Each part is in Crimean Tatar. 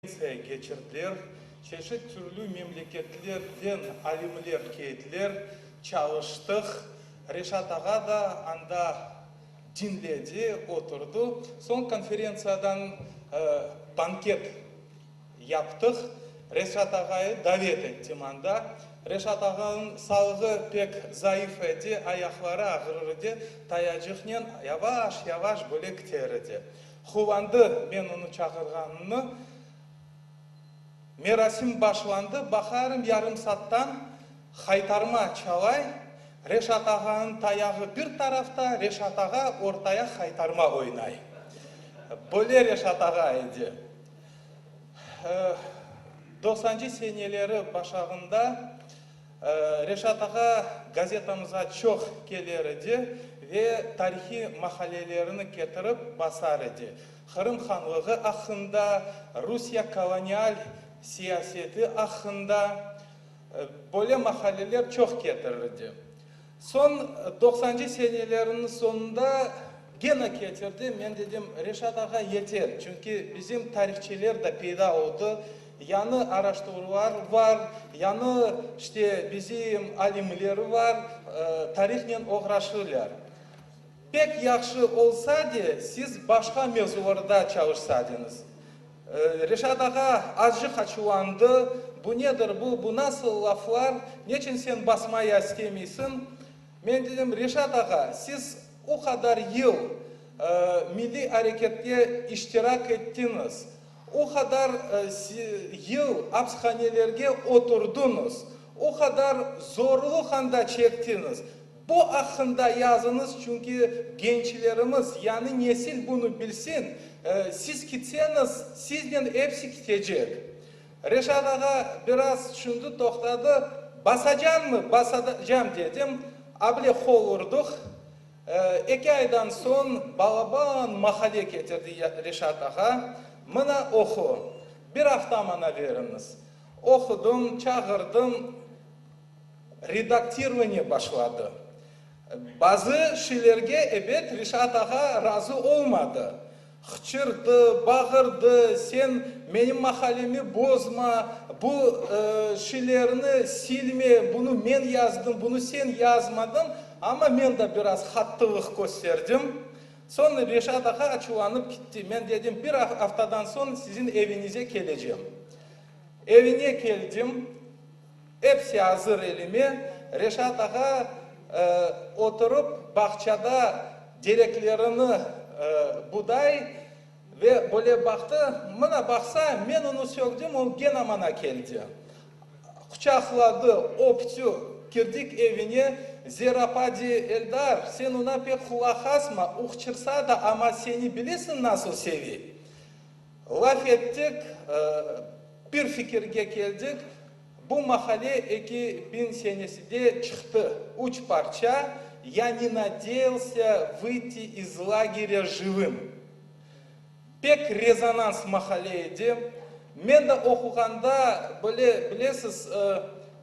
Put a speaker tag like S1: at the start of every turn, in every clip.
S1: Konferentsiya keçirdiler, çeşit türlü memleketlerden alimler keldiler, çalıştıq. Reşat ağa da anda diñledi, oturdı. Soñ konferentsiyadan banket yaptıq. Reşat ağayı davet ettim anda. Reşat ağanıñ sağlığı pek zayıf edi, ayaqları ağırır edi, tayacıqnen yavaş-yavaş böyle kiter edi. Quvandı men onı çağırğanımnı. Merasim başlandı, baqarım yarım saattan haytarma çalay, Reşat ağanıñ tayağı bir tarafta, Reşat ağa ortaya haytarma oynay. Böyle Reşat ağa edi. Doqsancı seneleri başağında Reşat ağa gazetamızğa çoq keler edi ve tarihiy maqalelerini ketirip basar edi. Qırım hanlığı aqqında, Rusiye kolonial siyaseti aqqında böyle maqaleler çoq ketirirdi. Soñ doqsancı senelerniñ soñunda gene ketirdi, men dedim, Reşat ağa, yeter, çünki bizim tarihçiler de peyda oldı, yañı araştıruvlar var, yañı, işte, bizim alimler var, tarihnen oğraşırlar. Pek yahşı olsa de, siz başqa mevzularda çalışsadıñız. Reşat ağa azcıq açuvlandı, Bu nedir bu, bu nasıl laflar, neçün sen basmaya istemeysiñ? Men dedim, Reşat ağa, siz o qadar yıl milliy arekette iştirak ettiñiz, o qadar yıl apshanelerge oturdıñız, o qadar zorluq anda çektiñiz, Bu aqqında yazıñız, çünki gençlerimiz, yañı nesil bunı bilsin, siz kitseñiz, siznen episi kitecek. Reşat ağa biraz tüşündi, toqtadı, Basacañmı? Basacam, dedim. Able qol urdıq. Eki aydan soñ balaban maqale ketirdi Reşat ağa. Mına, oqu. Bir afta maña beriñiz. Oqudım, çağırdım. Redaktirovaniye başladı. Bazı şeylerge, ebet, Reşat ağa razı olmadı. Qıçırdı, bağırdı, sen menim maqalemi bozma, bu şeylerni silme, bunı men yazdım, bunı sen yazmadıñ. Amma men de biraz qattılıq kösterdim. Soñ Reşat ağa açuvlanıp kitti. Men dedim, bir aftadan soñ siziñ eviñize kelecem. Evine keldim. Epsi azır elime, Reşat ağa oturıp bağçada tereklerini buday ve böyle baqtı, mına baqsa, men onı sögdim, o gene mana keldi. Quçaqladı, öptü, kirdik evine, Zera apa dey, Eldar, sen ona pek qulaq asma, uqçırsa da, amma seni bilesiñ nasıl seve. Laf ettik, bir fikirge keldik, bu maqale 2000 seneside çıqtı, üç parça, Ya ne nadeyalsâ vıyti iz lagerâ jivım. Pek rezonans maqale edi. Men de oquğanda, böyle, bilesiz,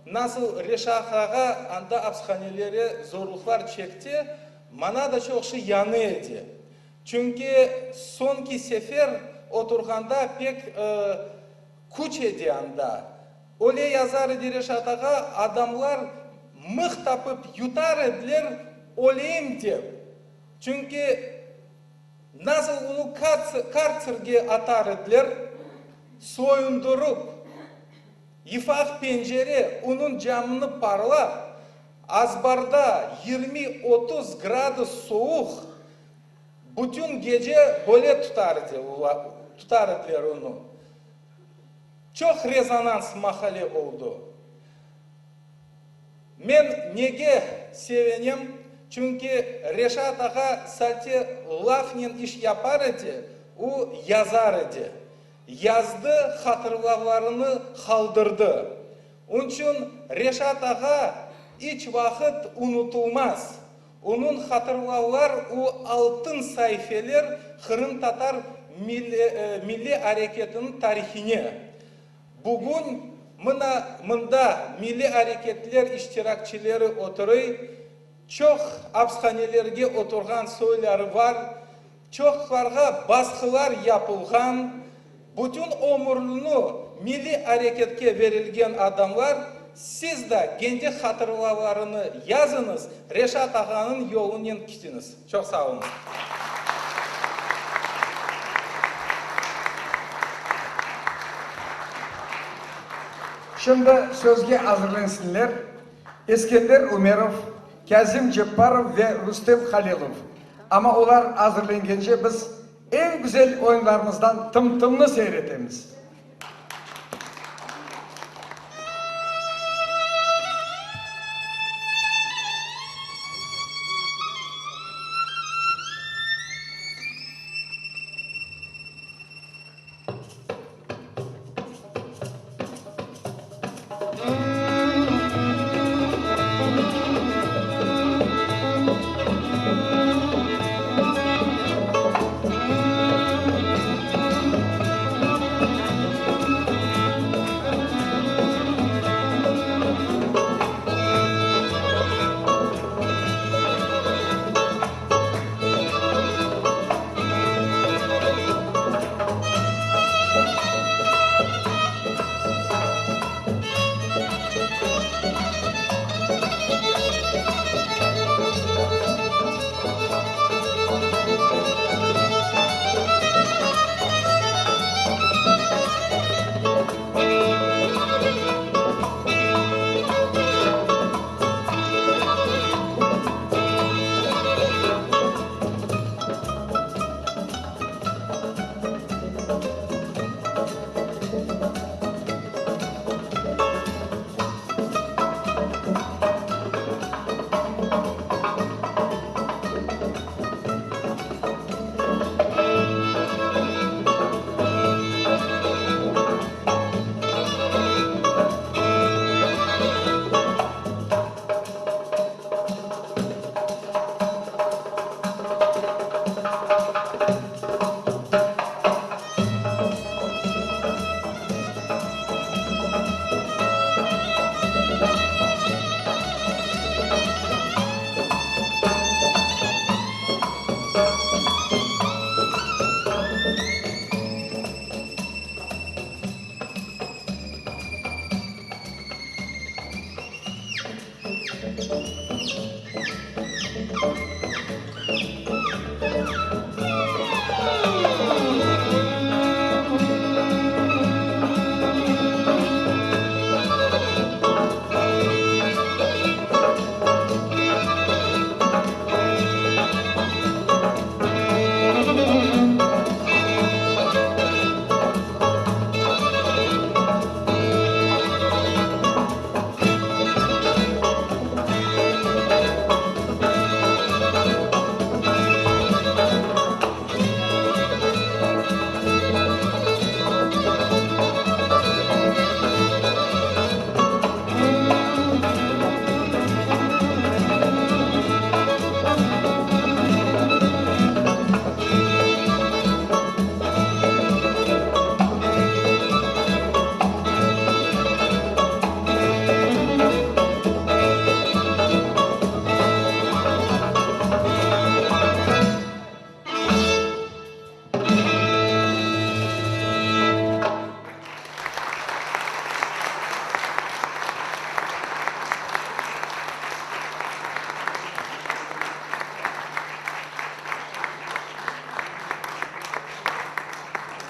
S1: nasıl Reşat ağa anda apshanelere zorluqlar çekti, maña da çoq şey yañı edi. Çünki soñki sefer oturğanda pek küç edi anda. Öyle yazar edi Reşat ağa, adamlar mıh tapıp yutar ediler, öleyim dep. Çünki nasıl onı kartserge atar ediler, soyundırıp, yıfaq pencere onıñ camını parlap, Azbarda 20-30 gradus sovuq, bütün gece böyle tutar tutar ediler onı. Çoq rezonans maqale oldı. Men nege sevenem, çünki Reşat ağa salte lafnen iş yapar edi, o yazar edi. Yazdı, hatırlavlarını qaldırdı. Onçün Reşat ağa iç vaqıt unutılmaz. Onıñ hatırlavlar u altın saifeler qırımtatar milliy areketiniñ tarihine. Bugün mına mında milliy areketler iştirakçileri oturıy, çoq apshanelerge oturğan soyları var, çoqlarğa basqılar yapılğan. Bütün ömürlni milliy areketke verilgen adamlar, siz da kendi hatırlavlarını yazıñız, Reşat ağanıñ yolunen kitiñiz. Çoq sağ oluñız.
S2: Şimdi sözge azırlensinler Eskender Ümerov, Kâzim Cepparov ve Rustem Halilov. Amma olar azırlengence biz eñ güzel oyunlarımızdan Tım-tımnı seyir etemiz.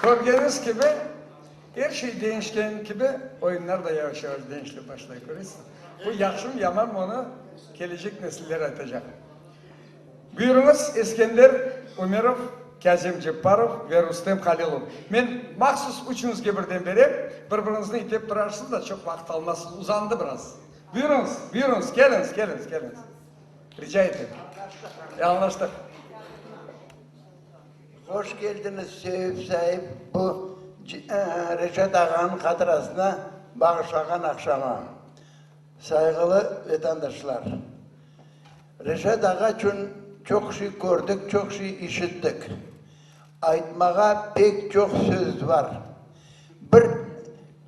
S2: Körgeniñiz kibi, er şey deñişken kibi, oyunlar da yavaş-yavaş deñişlep başlay, köresiz. Bu yahşımı, yamanmı, onı kelecek nesiller aytacaq. Buyurıñız, Eskender Ümerov, Kâzim Cepparov ve Rustem Halilov. Men mahsus üçüñizge birden berem, bir-biriñizni itep turarsıñız da, çoq vaqıt almazsız, uzandı biraz. Buyurıñız, buyurıñız, keliñiz, keliñiz, keliñiz. Rica etem. Añlaştıq.
S3: Hoş keldiñiz, Sevip saip, bu Reşat ağanıñ hatırasına bağışlağan aqşama. Sayğılı vetandaşlar! Reşat ağa içün çoq şey kördik, çoq şey işittik. Aytmağa pek çoq söz bar. Bir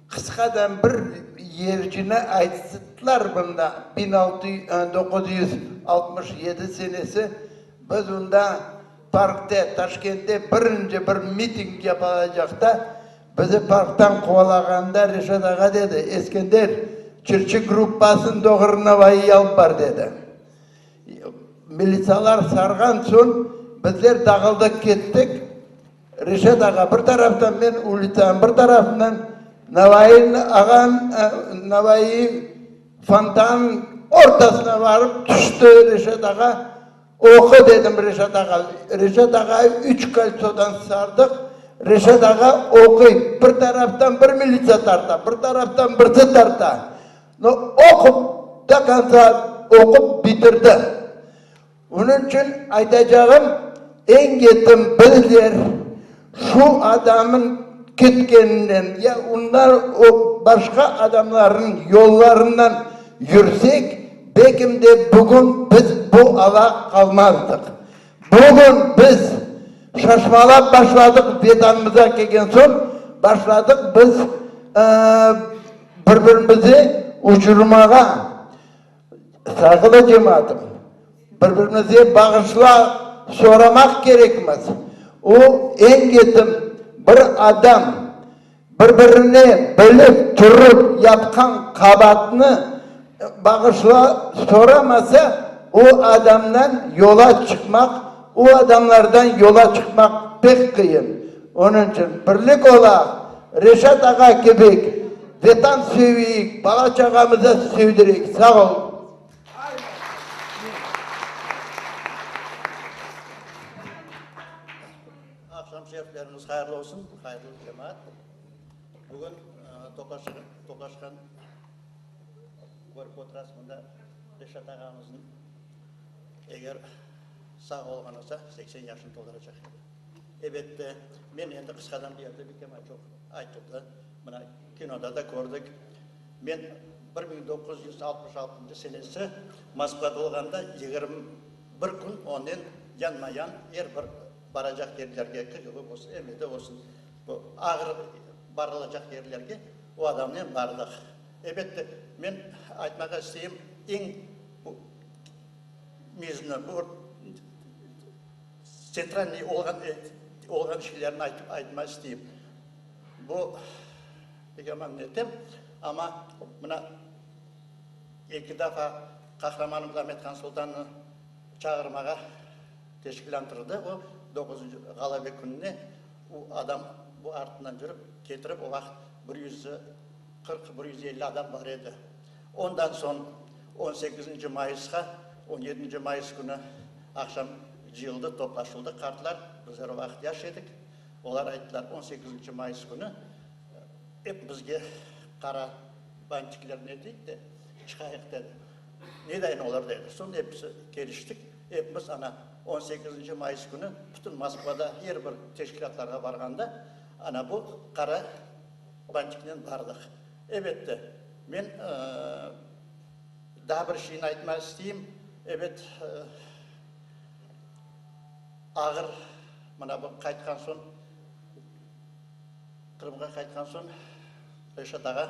S3: qısqadan bir yercini ayttılar mında, 1967 senesi biz unda parkte, Taşkentte birinci bir miting yapılacaqta. Bizi parktan quvalağanda Reşat ağa dedi, Eskender, Çırçı gruppasını doğru Navaiy alıp bar, dedi. Militsiyalar sarğan soñ bizler dağıldıq kettik. Reşat ağa bir taraftan, men ulitsanıñ bir tarafından, Navaiy ağan Navaiy fontanıñ ortasına barıp tüşti Reşat ağa. Oqu, dedim Reşat ağa. Reşat ağayı üç koltsodan sardıq. Reşat ağa oquy. Bir taraftan bir militsiya tarta, bir taraftan birisi tarta. No, oqup, do kontsa oqup bitirdi. Onıñ içün aytacağım, eñ yetim bizler şu adamın ketkeninden ya ondan o başqa adamlarnıñ yollarından yürsek, belkim de bugün biz bu ala qalmazdıq. Bugün biz şaşmalap başladıq, Vetanımıza kelgen soñ başladıq biz bir-birimize ucurmağa. Sayğılı cemaatım, bir-birimizge bağışla soramaq kerekmiz. O, eñ yetim bir adam bir-birine bilip turıp yapqan qabaatnı bağışla soramasa, o adamdan yola çıqmaq, o adamlardan yola çıqmaq pek qıyın. Onıñ içün birlik olayıq, Reşat ağa kibik Vetan seviyik, bala-çağamıza sevdireyik. Sağ ol.
S4: Aqşam şerifleriñiz hayırlı olsun, hayırlı cemaat. Bugün toplaşqan körip oturasız, mında Reşat ağamıznıñ, eger sağ olğan olsa, 80 yaşını tolduracaq edi. Ebette, men endi qısqadan bu yerde bir kema çoq aytıldı. Mına, kinoda da kördik. Men 1966 senesi Moskvada olğanda 21 kün onen yanma-yan er bir baracaq yerlerge, KGB olsun, MVD olsun, bu ağır barılacaq yerlerge o adamnen bardıq. Ebette, men aytmağa isteyim, eñ bu mizni, bu tsentralnıy olğan olğan şeylerni aytıp aytmağa isteyim. Bu pek yaman netem, amma mına eki defa qahramanımız Amet-Han Sultannı çağırmağa teşkillântırdı. O, doquzıncı Ğalebe kününe o adam bu artından yürip ketirip, o vaqıt 140, 150 adam bar edi. Ondan soñ on sekizinci mayısqa, on yedinci mayıs künü aqşam cıyıldı, toplaşıldı qartlar, bizler o vaqıt yaş edik. Olar ayttılar, on sekizinci mayıs künü ep bizge qara bantiklerni eteyik de, çıqayıq dedi. Ne dayın olar dedi. Soñ episi keliştik, epimiz ana on sekizinci mayıs künü bütün Moskvada er bir teşkilâtlarğa barğanda ana bu qara bantiknen bardıq. Ebette, men daa bir şeyni aytmaq isteyim, ebet, ağır mına bu qaytqan soñ, Qırımğa qaytqan soñ Reşat ağa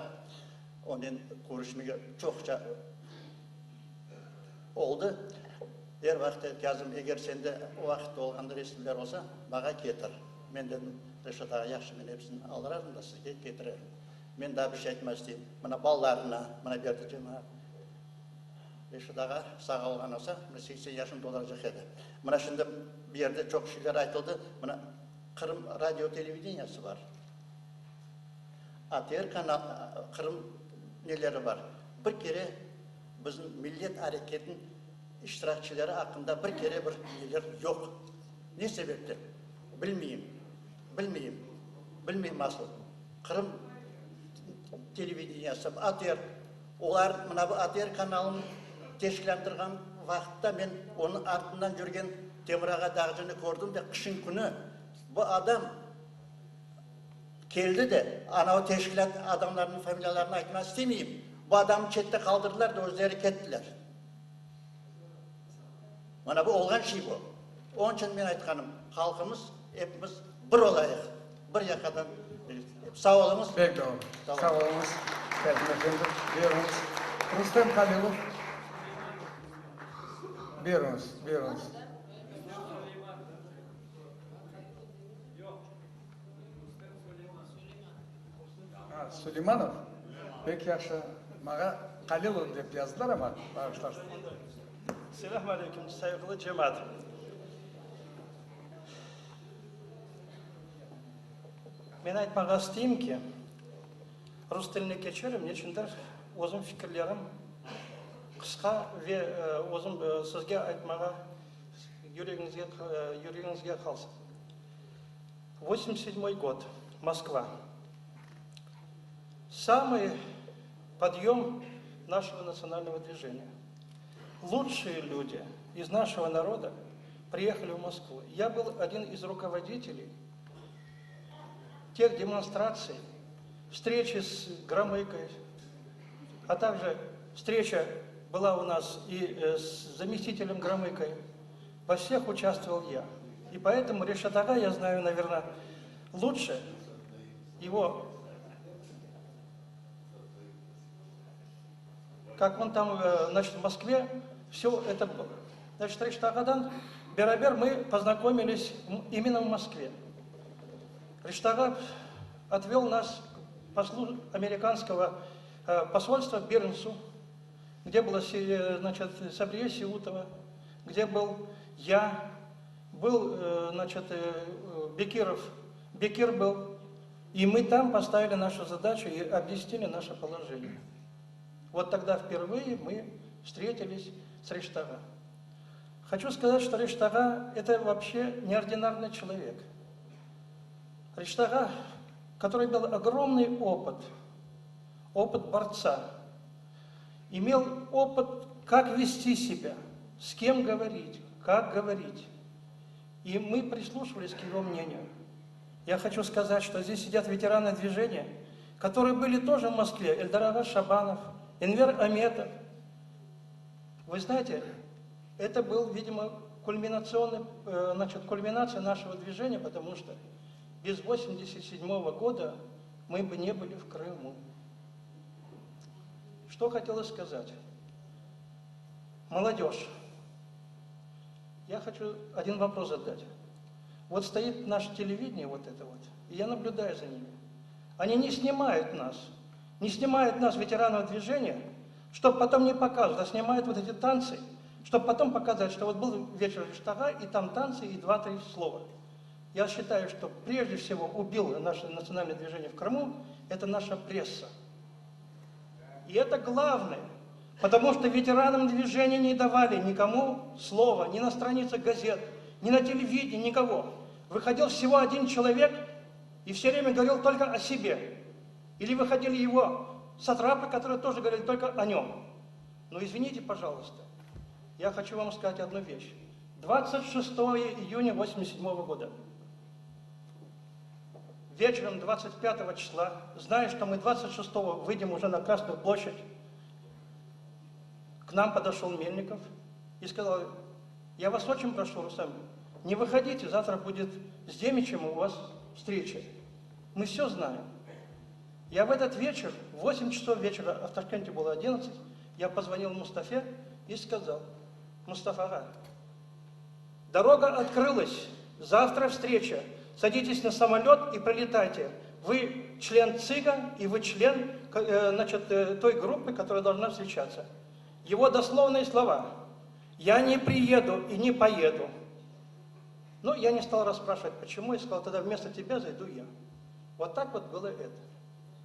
S4: onen körüşmege çoqça oldı. Er vaqıt dedi, Kâzim, eger sende o vaqıtta olğan resimler olsa, maña ketir. Men dedim, Reşat ağa, yahşı, men episini alırarım da sizge ketirerim. Men daa bir şey aytmaq isteyim. Mına balalarına, mına berdi cemaat. Reşat ağa sağ olğan olsa, mına 80 yaşını dolduracaq edi. Mına şimdi bu yerde çoq şeyler aytıldı. Mına Qırım radio televideniyası bar. ATR kanal, Qırım neleri bar. Bir kere bizim millet areketiniñ iştirakçileri aqqında bir kere bir neler yoq. Ne sebepten? Bilmeyim. Bilmeyim. Bilmeyim asıl. Qırım televideniyası, ATR, olar mına bu ATR kanalını teşkilândırğan vaqıtta men onıñ artından yürgen Temur ağa Dağcını kördim de, qışın künü bu adam keldi de, ana o teşkilât adamlarınıñ familiyalarını aytmaq istemeyim, bu adamnı çette qaldırdılar da, özleri kettiler. Mana bu olğan şey bu. Onıñ içün men aytqanım, halqımız epimiz bir olayıq, bir yaqadan. Sağ oluñız.
S2: Pek doğru. Sağ oluñız, Kâzim efendi. Buyurıñız. Rustem Halilov. Buyurıñız, buyurıñız. Suleymanov. Pek yahşı. Maña Halilov dep yazdılar amma, bağışlarsıñ.
S5: Selâm aleyküm, sayğılı cemaat. Men aytmağa isteyim ki, rus tiline keçerim, neçündir özüm fikirlerim qısqa ve özüm sizge aytmağa yüregiñizge yüregiñizge qalsın. Vosemdesять sedmoy god, Moskva. Samıy podyom našego natsionalnogo dvijeniya. Lutşie lyudi iz našego naroda priehali v Moskvu. Ya byl odin iz rukovoditeley teh demonstratsiy, vstreçi s Gromıkoy, a takje vstreça byla u nas i s zamestitelem Gromıkoy, vo vseh uçastvoval ya. I poetomu Reşat ağa ya znayu, naverno, lutşe ego kak on tam, znaçit, v Moskve vsö eto bylo. Znaçit, Reşat ağadan beraber mı poznakomilis imенно v Moskve. Reşat ağa otvel nas k poslu amerikanskogo posolstva Bernsu, gde byla, znaçit, Sabriye Seutova, gde byl ya, byl, znaçit, Bekirov, Bekir byl, i mı tam postavili našu zadaçu i obyasnili naše položeniye. Vot togda vpervıye mı vstretiliz s Reşit ağa. Hoçu skazat, çto Reşit ağa eto voobşe neordinarnıy çelovek. Reşit ağa, kotorıy imel ogromnıy opıt, opıt bortsa, imel opıt, kak vesti sebâ, s kem govorit, kak govorit. I mı prisluşivalis k ego mneniyu. Ya hoçu skazat, çto zdes sidyat veteranı dvijeniya, kotorıye byli tože v Moskve, Eldar ağa Şabanov, Enver Ametov. Vı znayte, eto byl, vidimo, kulminatsionnıy, znaçit, kulminatsiya našego dvijeniya, potomu çto bez 87-go goda mı bı ne byli v Krımu. Çto hotelos skazat? Molodej, ya hoçu odin vopros zadat. Vot stoit naş televideniye vot eto vot, i ya nablüdayu za nimi. Oni ne snimayut nas, ne snimayut nas, veteranov dvijeniya, çtob potom ne pokazıvat, a snimayut vot eti tantsı, çtob potom pokazat, çto vot byl veçer Reşit ağa, i tam tantsı, i dva-tri slova. Ya şçitayu, çto prejde vsego ubil naše natsionalnoye dvijeniye v Krımu, eto naša pressa. I eto glavnoye, potomu çto veteranam dvijeniya ne davali nikomu slova, ni na stranitsah gazet, ni na televideniyi, nikogo. Vıhodil vsego odin çelovek i vse vremya govoril tolko o sebe. Ili vıhodili ego satrapı, kotorıye tože govorili tolko o nem. No, izvinite, pojaluysta, ya hoçu vam skazat odnu veşç. 26 iyunya 87 goda, veçerom 25 çisla, znaya, çto mı 26 vıydem uje na Krasnuyu ploşçad, k nam podoşol Melnikov i skazal, ya vas oçen prošu, Rustam, ne vıhodite, zavtra budet s Демичем u vas vstreça. Mı vse znaem. Ya v etot veçer, v 8 çasov veçera, a v Taşkente bylo 11, ya pozvonil Mustafe i skazal, Mustafa ağa, doroga otkrılas, zavtra vstreça, sadites na samolet i priletayte. Vı çlen TsİGa i vı çlen, znaçit, toy gruppı, kotoraya dolžna vstreçatsya. Ego doslovnıye slova, ya ne priyedu i ne poyedu. Nu, ya ne stal rasspraşivat, poçemu, ya skazal, togda vmesto tebâ zaydu ya. Vot tak vot bylo eto.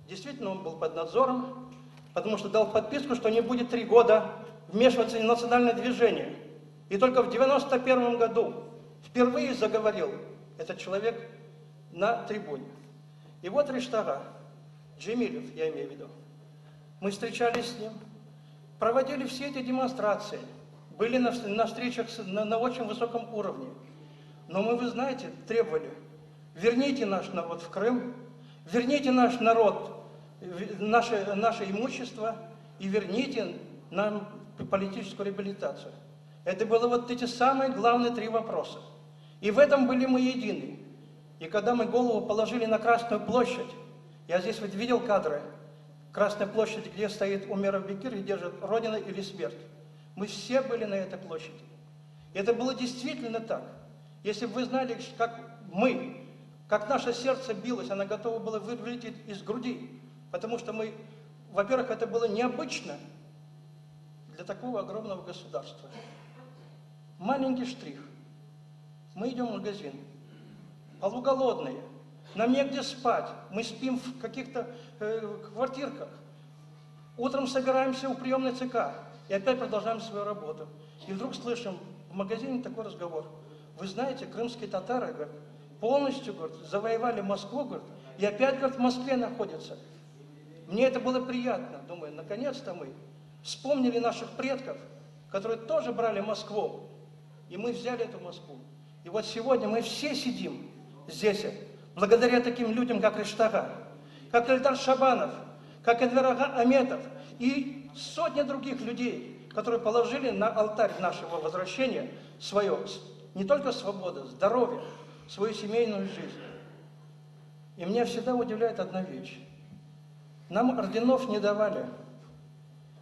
S5: Deystvitelno, on byl pod nadzorom, potomu çto dal podpisku, çto ne budet 3 goda vmeşivatsya v natsionalnoye dvijeniye. I tolko v 91 godu vpervıye zagovoril etot çelovek na tribune. I vot Reşit ağa, Cemilev, ya imeyu v vidu, mı vstreçalis s nim, provodili vse eti demonstratsii, byli na, na vstreçah na, na oçen vısokom urovne. No mı, vı znayete, trebovali, vernite naş narod v Krım, vernite naş narod, naše, naše imuşçestvo i vernite nam politiçeskuyu reabilitatsiyu. Eto bylo vot eti samıye glavnıye 3 voprosa. I v etom byli mı ediny. I kogda mı golovu položili na Krasnuyu ploşçad, ya zdes vot videl kadrı, Krasnaya ploşçad, gde stoit Umerov Bekir i derjit Rodina ili smert. Mı vse byli na etoy ploşçadi. Eto bylo deystvitelno tak. Esli b vı znali, kak mı, kak naše serdtse bilos, ono gotovo bylo vıletet iz grudi. Потому что мы, во-первых, это было необычно для такого огромного государства. Маленький штрих. Мы идем в магазин, полуголодные, нам негде спать, мы спим в каких-то э, квартирках. Утром собираемся у приемной ЦК и опять продолжаем свою работу. И вдруг слышим в магазине такой разговор. Вы знаете, крымские татары, говорят, полностью, говорят, завоевали Москву, говорят, и опять, говорят, в Москве находятся. Мне это было приятно. Думаю, наконец-то мы вспомнили наших предков, которые тоже брали Москву. И мы взяли эту Москву. И вот сегодня мы все сидим здесь, благодаря таким людям, как Решат ağa, как Эльдар Шабанов, как Энвер ağa Аметов и сотни других людей, которые положили на алтарь нашего возвращения свое, не только свободу, здоровье, свою семейную жизнь. И меня всегда удивляет одна вещь. Нам орденов не давали.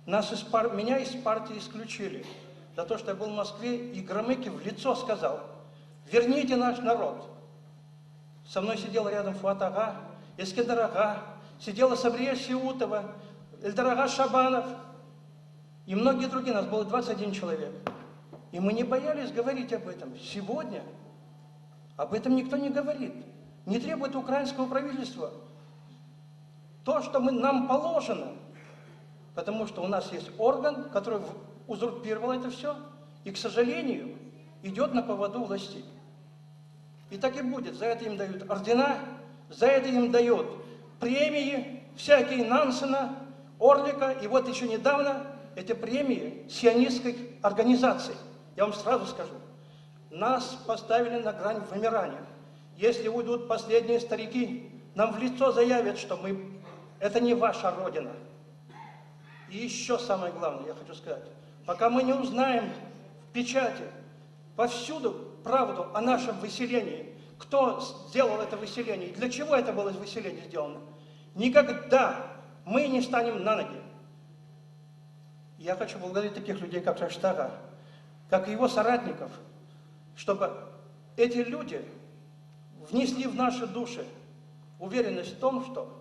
S5: Нас из пар... Меня из партии исключили за то, что я был в Москве и Громыке в лицо сказал, верните наш народ. Со мной сидел рядом Фуат ağa, Эскендер ağa, сидела Сабрия Сеутова, Эльдар ağa Шабанов и многие другие. Нас было 21 человек. И мы не боялись говорить об этом. Сегодня об этом никто не говорит. Не требует украинского правительства то, что мы, нам положено. Потому что у нас есть орган, который узурпировал это все, и, к сожалению, идет на поводу властей. И так и будет. За это им дают ордена, за это им дают премии, всякие Нансена, Орлика. И вот еще недавно эти премии сионистской организации. Я вам сразу скажу. Нас поставили на грань вымирания. Если уйдут последние старики, нам в лицо заявят, что мы, это не ваша родина. И еще самое главное, я хочу сказать, пока мы не узнаем в печати повсюду правду о нашем выселении, кто сделал это выселение, и для чего это было выселение сделано, никогда мы не станем на ноги. Я хочу благодарить таких людей, как Решат ağa, как и его соратников, чтобы эти люди внесли в наши души уверенность в том, что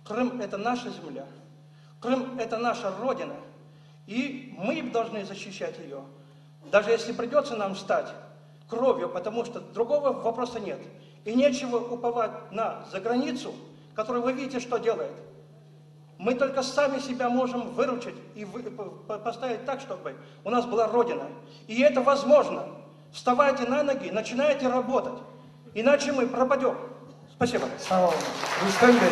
S5: Крым – это наша земля, Крым – это наша родина, и мы должны защищать ее, даже если придется нам стать кровью, потому что другого вопроса нет. И нечего уповать на заграницу, которая, вы видите, что делает. Мы только сами себя можем выручить и поставить так, чтобы у нас была Родина. И это возможно. Вставайте на ноги, начинайте работать. Иначе мы пропадем. Спасибо.
S2: Sağ oluñ. Rustem bey.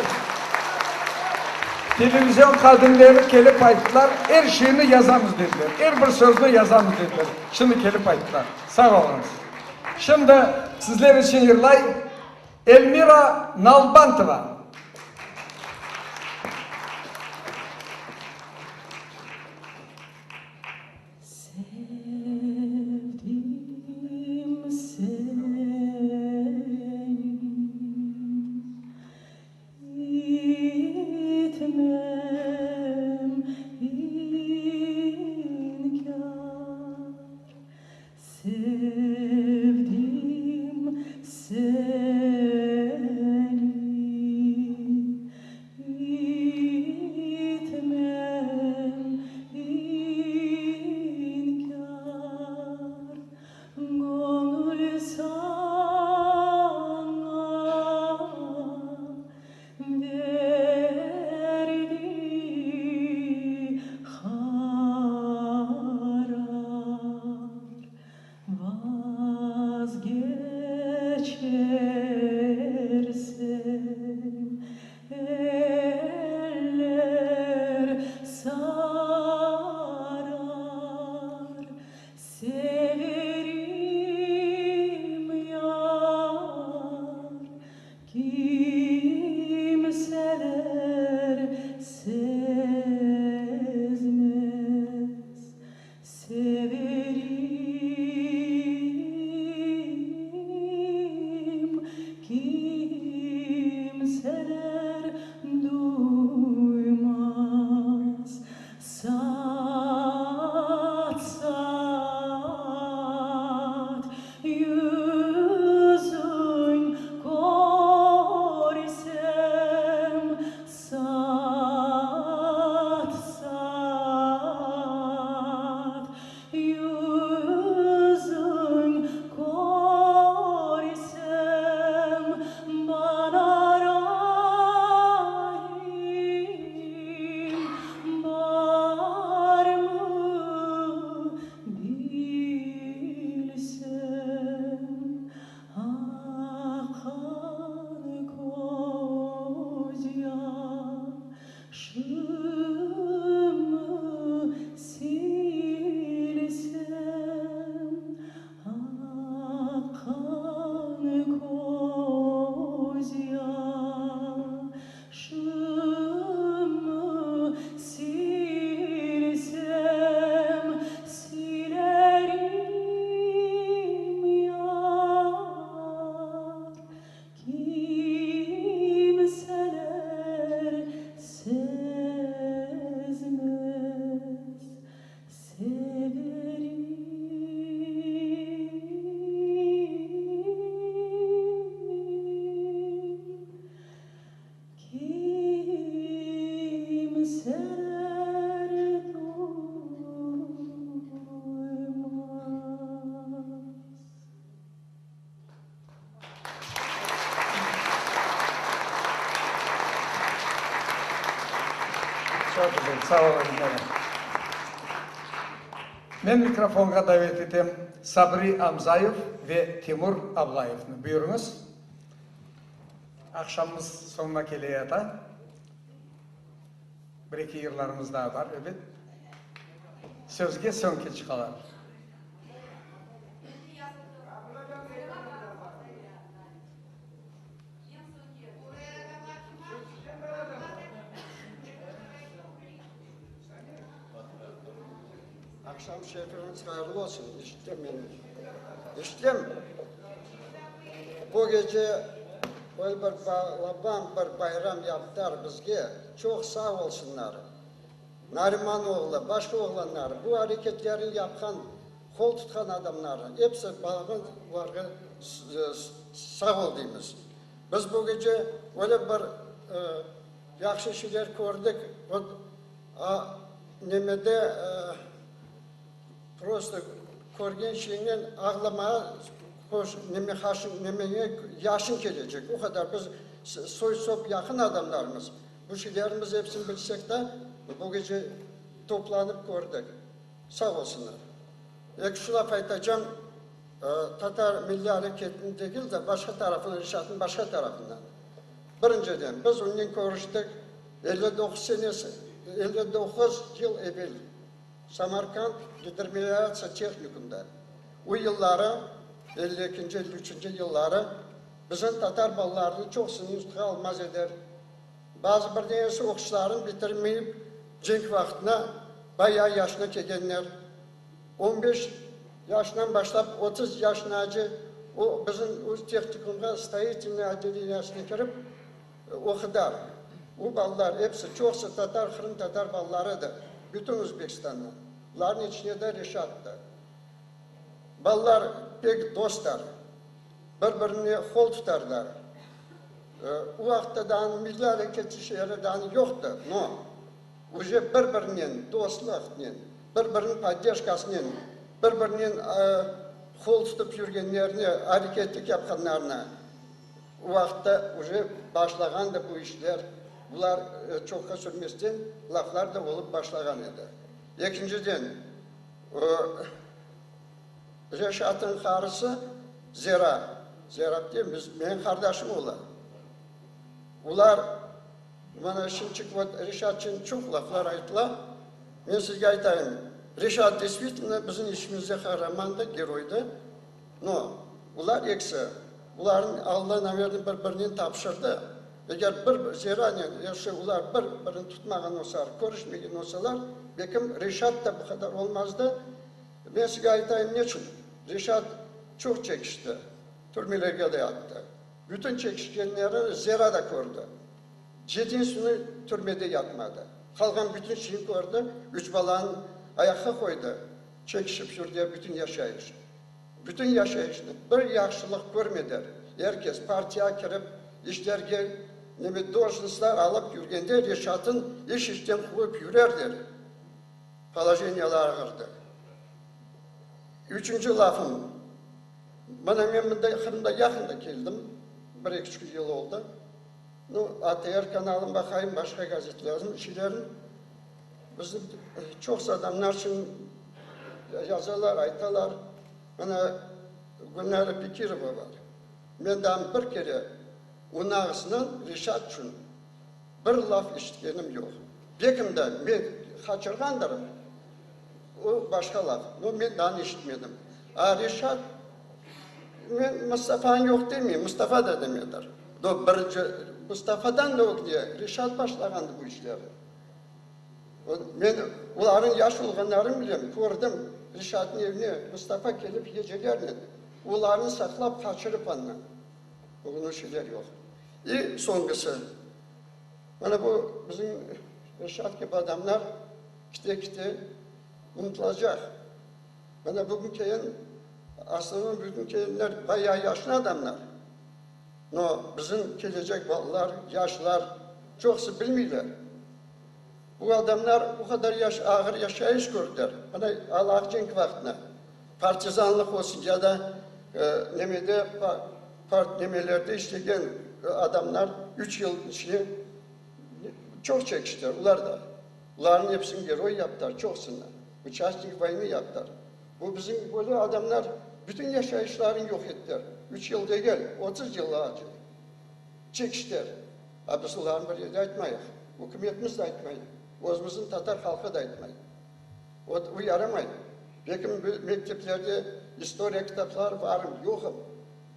S2: Televizyon hadimleri kelip ayttılar, er şeyni yazamız dediler. Er bir sözni yazamız dediler. Şimdi kelip ayttılar. Sağ oluñız. Şimdi sizler içün yırlay Elmira Nalbantova.
S6: Sevdim seni, etmem inkâr. Sevdim seni. silsem, aqqan közyaşımı silsem, silerim yar. Kimseler sezmez, severim. Kimseler duymaz.
S2: Çoq güzel, sağ oluñ, Elmira. Men mikrofonğa davet etem Sabri Amzayev ve Timur Ablayevni. Buyurıñız. Aqşamımız soñuna keleyata. Bir-eki yırlarımız daa bar, ebet. Sözge soñki çıqalar.
S7: Aqşam şerifiñiz hayırlı olsun, eşitem meni? Eşitem. Bu gece öyle bir balaban bir bayram yaptılar bizge, çoq sağ olsunlar. Nariman oğlu, başqa oğlanlar, bu areketlerni yapqan, qol tutqan adamlar, episi balaban olarğa sağ ol deymiz. Biz bu gece öyle bir yahşı şeyler kördik, vot, a, nemede, prosto körgen şeyiñnen ağlamağa hoş, neme, haşıñ, nemeñe yaşıñ kelecek, o qadar biz soy-sop yaqın adamlarmız. Bu şeylerni biz episini bilsek de, bu gece toplanıp kördik. Sağ olsunlar. Eki-üç laf aytacam, tatar milliy areketiniñ degil de, başqa tarafından, Reşatnıñ başqa tarafından. Birinciden, biz onnen körüştik 59 senesi, 59 yıl evel Samarkand gidromelioratsiya tehnikumda. O yılları, elli ekinci, elli üçünci yılları, Bizim tatar balalarınıñ çoqusını institutqa almaz ediler. Bazı bir denesi oquşlarını bitirmeyip, cenk vaqtına bayağı yaşına kelgenler. On beş yaşından başlap 30 yaşınace o bizim öz tehnikumğa stroitelnıy otdeleniyesine kirip oqudılar. O balalar episi, çoqusı tatar, qırımtatar balaları edi, bütün Özbekistandan. Olarnıñ içinde de Reşat da. Balalar pek dostlar. Bir-birine qol tutarlar. O vaqıtta daa milliy areket işleri daa yoqtı, no, uje bir-birinen dostluqnen, bir-biriniñ podderjkasınen, bir-birinen qol tutıp yürgenlerine, areketlik yapqanlarına o vaqıtta uje başlağandı bu işler, bular çoqqa sürmesten laflar da olıp başlağan edi. Ekinciden, Reşatnıñ qarısı Zera, Zera apte biz, menim qardaşım ola. Olar, mana şimçik vot Reşat içün çoq laflar aytıla. Men sizge aytayım, Reşat deystvitelno bizim içimizde qahramandı, geroydı. No, olar ekisi, olarnıñ Alla, naverno, bir-birinen tapşırdı. Eger bir Zeranen eşi olar bir-birini tutmağan olsalar, körüşmegen olsalar, belkim Reşat da bu qadar olmazdı. Men sizge aytayım neçün? Reşat çoq çekişti, türmelerge de yattı. Bütün çekişkenlerini Zera da kördi. Yedinsini türmede yatmadı. Qalğan bütün şeyni kördi, üç balanı ayaqqa qoydı, çekişip yürdi bütün yaşayış. Bütün yaşayışnı bir yahşılıq körmediler. Er kes partiyağa kirip, işlerge neme dojnostlar alıp yürgende Reşatın iş-işten quvıp yürerler. Polojeniyalar ağırdı. Üçünci lafım, mına men mında Qırımda yaqında keldim, bir eki üç yıl oldı. Nu, ATR kanalın baqayım, başqa gazetlerniñ şeylerin. Bizni çoqsa adamlar içün yazalar, aytalar. Mına Gülnara Bekirova bar. Men daa bir kere onıñ ağzından Reşat içün. Bir laf eşitkenim yoq. Bekim de men qaçırğandırım, o başqa laf, no men daa eşitmedim. A Reşat, men Mustafanı yoq demeyim, Mustafa da demedir. No birinci Mustafadan da ögde Reşat başlağandı bu işlerni. Men olarnıñ yaş olğanlarını bilem, kördim, Reşatnıñ evine Mustafa kelip gecelernen olarnı saqlap qaçırıp andan. Bugün o şeyler yoq. İ soñkisi, mana bu bizim Reşat kibi adamlar kite-kite unutılacaq. Mana bugün kelgen, asılında bütün kelgenler bayağı yaşlı adamlar. No, bizim kelecek balalar, yaşlar çoqusı bilmeyler. Bu adamlar o qadar yaş, ağır yaşayış kördiler. Mana alâ cenk vaqtında partizanlıq olsun ya da nemede, part nemelerde işlegen adamlar üç yıl içine çoq çekiştiler, olar da. Olarnıñ episini geroy yaptılar, çoqusını. Uçastnik voynı yaptılar. Bu bizim böyle adamlar bütün yaşayışlarını yoq ettiler. Üç yıl degil, 30 yıl acı çekiştiler. A biz olarnı bir yerde aytmayıq. Ükümetimiz de aytmay, özümizniñ tatar halqı da aytmay. O, o yaramay. Belki mekteplerde istoriya kitapları varım, yoqım.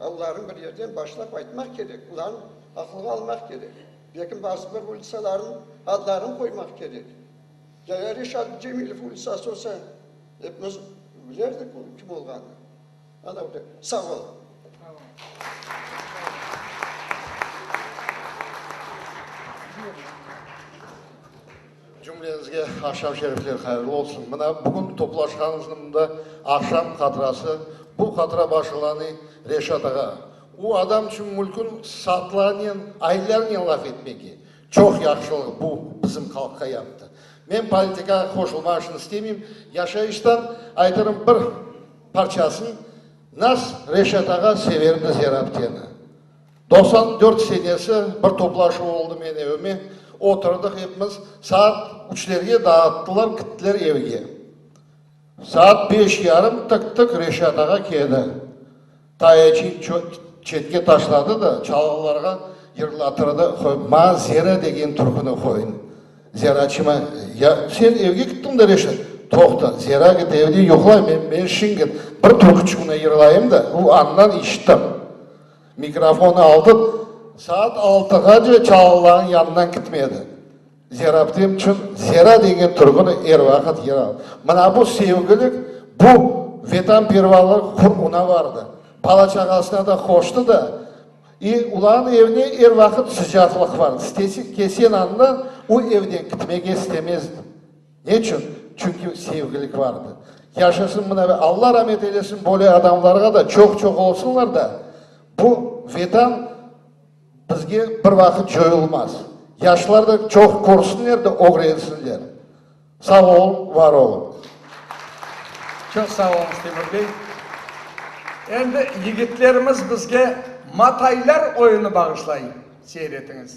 S7: A olarnı bir yerden başlap aytmaq kerek, olarnı aqılğa almaq kerek. Belki bazı bir ulitsalarnıñ adlarını qoymaq kerek. Ya Reşat Cemilev ulitsası olsa, epimiz bilerdik o kim olğanını. Ana öyle. Sağ ol.
S8: Cümleñizge aqşam şerifler hayırlı olsun. Mına bugün toplaşqanımıznıñ mında aqşam hatırası. Bu hatıra başılanı Reşat ağa. O adam içün mülkün saatlarnen, aylarnen laf etmege. Çoq yahşılıq bu bizim halqqa yaptı. Men politikağa qoşulmaq içün istemeyim. Yaşayıştan aytırım bir parçasın. Nas Reşat ağa severdi Zerapteni. 94 senesi bir toplaşuv oldı men evime. Oturdıq epimiz. Saat üçlerge dağıttılar, kittiler evge. Saat beş yarım tık-tık Reşat ağa keldi. Tayaçın çetke taşladı da, çalğılarğa yırlatırdı, Maña Zera degen türküni qoyun. Zeraçıma, ya sen evge kittiñ de, Reşat? Toqta, Zera git evde yuqlay, men, men şin git bir türküçikni yırlayım da, o andan işittim. Mikrofonı aldı, saat altığace çalğılarnıñ yanından kitmedi. Zeraptem içün Zera degen türküni er vaqıt yırar. Mına bu sevgilik, bu vetanpervarlıq qurğuna vardı. Bala-çağasına da qoştı da, i ularnıñ evine er vaqıt sıcaqlıq vardı. İstese, kelsen andan, o evden kitmege istemezdi. Neçün? Çünki sevgilik vardı. Yaşasın mına, Alla ramet eylesin böyle adamlarğa da, çoq-çoq olsunlar da, bu Vetan Bizge bir vaqıt coyulmaz. Yaşlar da çoq körsinler de ögrensinler. Sağ oluñ, var oluñ.
S2: Çoq sağ oluñız, Timur bey. Endi yigitlerimiz bizge Mataylar oyunı bağışlay. Seyir etiñiz.